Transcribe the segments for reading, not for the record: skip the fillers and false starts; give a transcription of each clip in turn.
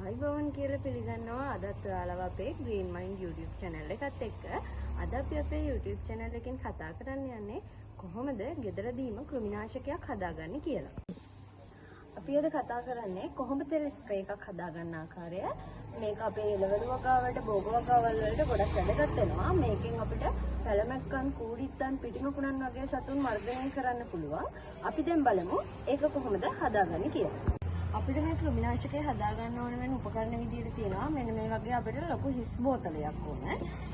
ආයුබෝවන් කියලා පිළිගන්නවා අදත් ඔයාලව අපේ Green Mind YouTube channel එකත් එක්ක. අද අපි අපේ YouTube channel එකෙන් කතා කරන්න යන්නේ කොහොමද ගෙදරදීම කෘමිනාශකයක් හදාගන්නේ කියලා. අපි අද කතා කරන්නේ කොහොමද තෙල් ස්ප්‍රේ එකක් හදාගන්න ආකාරය. මේක අපේ එළවලු වගාවලට, භෝග වගාවල් වලට ගොඩක් වැදගත් වෙනවා. මේකෙන් අපිට පැලමැක්කන්, කූඩිත්තන්, පිටිමකුණන් වගේ සතුන් මර්ධනය කරන්න පුළුවන්. අපි දැන් බලමු ඒක කොහොමද හදාගන්නේ කියලා. අපිට මේ කෘමිනාශකය හදාගන්න ඕන වෙන උපකරණ විදියට තියෙනවා මෙන්න මේ වගේ අපිට ලොකු හිස් බෝතලයක් ඕන.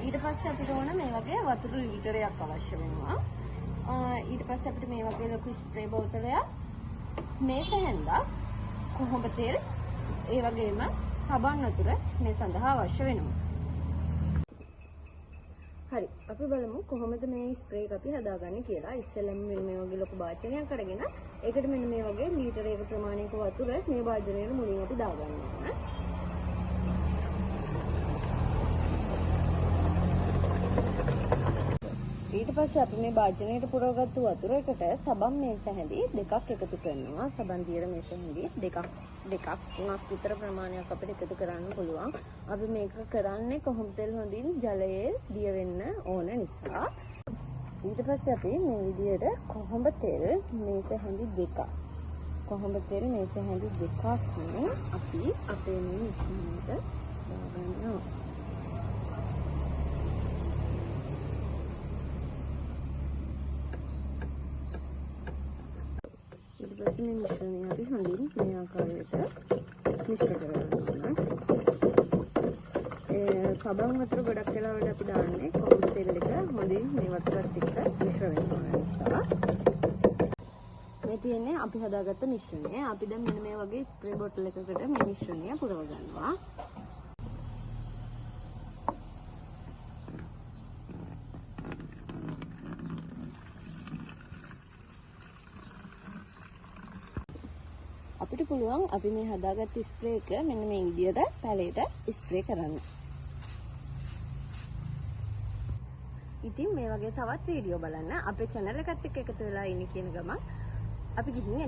ඊට පස්සේ අපිට ඕන මේ වගේ වතුර ලීටරයක් අවශ්‍ය වෙනවා. ඊට පස්සේ අපිට මේ වගේ ලොකු ස්ප්‍රේ බෝතලයක්, මේස හැන්දක්, කොහොඹ තෙල්, ඒ වගේම සබන් වතුර මේ සඳහා අවශ්‍ය වෙනවා. හරි, අපි බලමු කොහොමද මේ ස්ප්‍රේ එක අපි හදාගන්නේ කියලා. ඉස්සෙල්ලම මෙන්න මේ වගේ ලොකු භාජනයක් අරගෙන ඒකට මෙන්න මේ වගේ ලීටරයක ප්‍රමාණයක වතුර මේ භාජනයට මුලින් අපි දාගන්න ඕන. ඊට පස්සේ අපි මේ භාජනයට පුරවගත්තු වතුර එකට සබන් මේස හැඳි දෙකක් එකතු කරනවා. සබන් දියර මේස හැඳි දෙකක් තුනක් විතර ප්‍රමාණයක් අපිට එකතු කරන්න පුළුවන්. අපි මේක කරන්නේ කොහොඹ තෙල් හොඳින් ජලයේ දිය වෙන්න ඕන නිසා. ඊට පස්සේ අපි මේ විදියට කොහොඹ තෙල් මේස හැඳි දෙකක්, කොහොඹ තෙල් මේස හැඳි දෙකක් අපි අපේ මේ මිශ්‍රණයට දාගන්නවා. ඊට පස්සේ මේ මිශ්‍රණය අපි හොඳින් මේ ආකාරයට මිශ්‍ර කරගන්න ඕන. ඒ සබන් වතුර ගොඩක් වෙලාවට අපි දාන්නේ කොහොඹ තෙල් එක හොඳින් මේ වතුරත් එක්ක මිශ්‍ර වෙන්න ඕන නිසා. මේ තියෙන්නේ අපි හදාගත්ත මිශ්‍රණය. අපි දැන් මෙන්න මේ වගේ ස්ප්‍රේ බොටල් එකකට මේ මිශ්‍රණය පුරව ගන්නවා. අපිට පුළුවන් අපි මේ හදාගත්ත ස්ප්‍රේ එක මෙන්න මේ විදියට පැලේට ස්ප්‍රේ කරන්න. ඉතින් මේ වගේ තවත් වීඩියෝ බලන්න අපේ channel එකත් එක්ක එකතු වෙලා ඉන්න කියන ගමන් අපි ගිහින්